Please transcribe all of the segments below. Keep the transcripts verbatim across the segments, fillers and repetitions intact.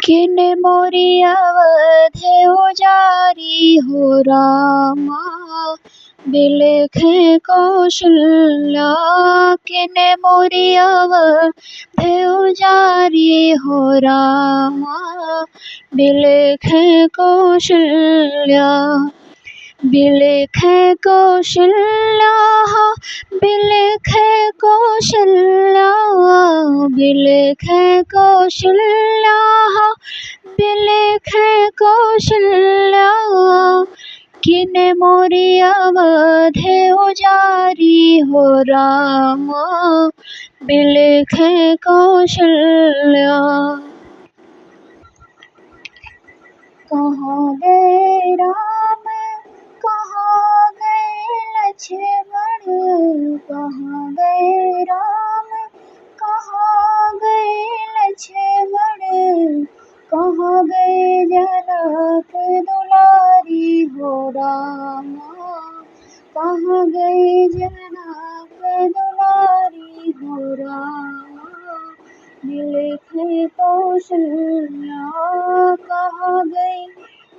किने मोरी अवध उजारी हो रामा, बिलखे कौशल्या। किने मोरी अवध उजारी हो रामा, बिलखे कौशल्या। बिलखे कौशल्या, बिलखे कौशल्या, बिलखे कौशल्या, बिलखे कौशल्या। किने मोरी अवध उजारी हो रामा, बिलखे कौशल्या। कहाँ गए राम, कहाँ गए लक्ष्मण, कहाँ गए राम, कहाँ गए लक्ष्मण, कहाँ गए जनक दुलारी हो रामा, कहाँ गए जनक दुलारी हो रामा। बिलखे कौशल्या, कहाँ गए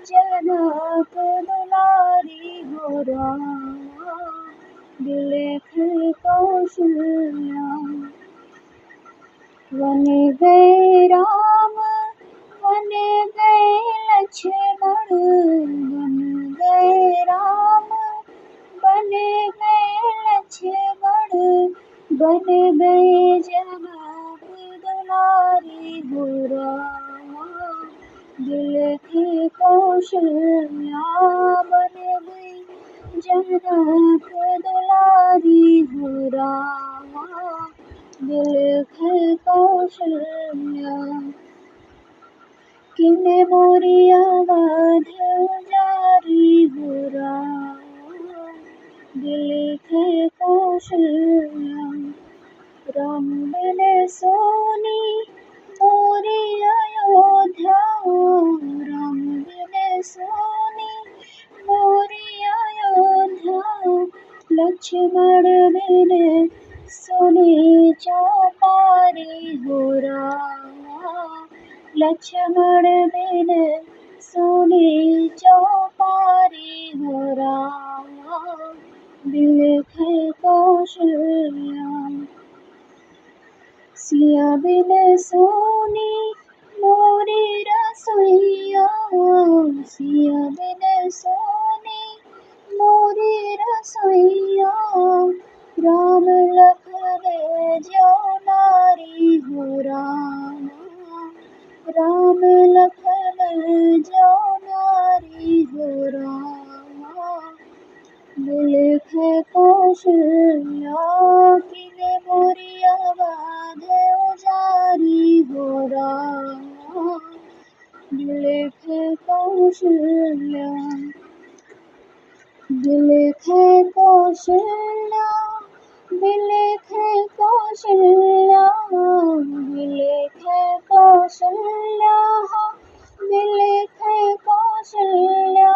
जनक दुलारी हो रामा, बिलखे कौशल्या। वन गए राम, वन गए लक्ष्मण, वन गए राम, वन गए लक्ष्मण, बन गए जनक दुलारी हो रामा। बिलखे कौशल्या, बन गए जनक दुलारी हो रामा। बिलखे कौशल्या। किने मोरी अवध उजारी हो रामा, बिलखे कौशल्या। राम बिन सोनी मोरी अयोध्या, राम बिन सोनी मोरी अयोध्या, लक्ष्मण बिन सोनी चौपारी हो रामा, लक्ष्मण बिन सोनी चौपारी हो रामा। बिलखे कौशल्या। सिया बिन सोनी मोरी रसोइया, सिया बिन सोनी मोरी रसोइया, राम लखन जो नारी हो रामा, राम लखन जो नारी हो रामा। बिलखे कौशल्या, किने मोरी अवध उजारी हो रामा। बिलखे कौशल्या, बिलखे कौशल्या, बिलखे कौशल्या, बिलखे कौशल्या, बिलखे कौशल्या।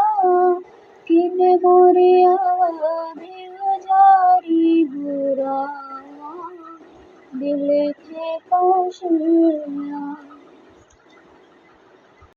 किने मोरी अवध उजारी हो रामा, बिलखे कौशल्या।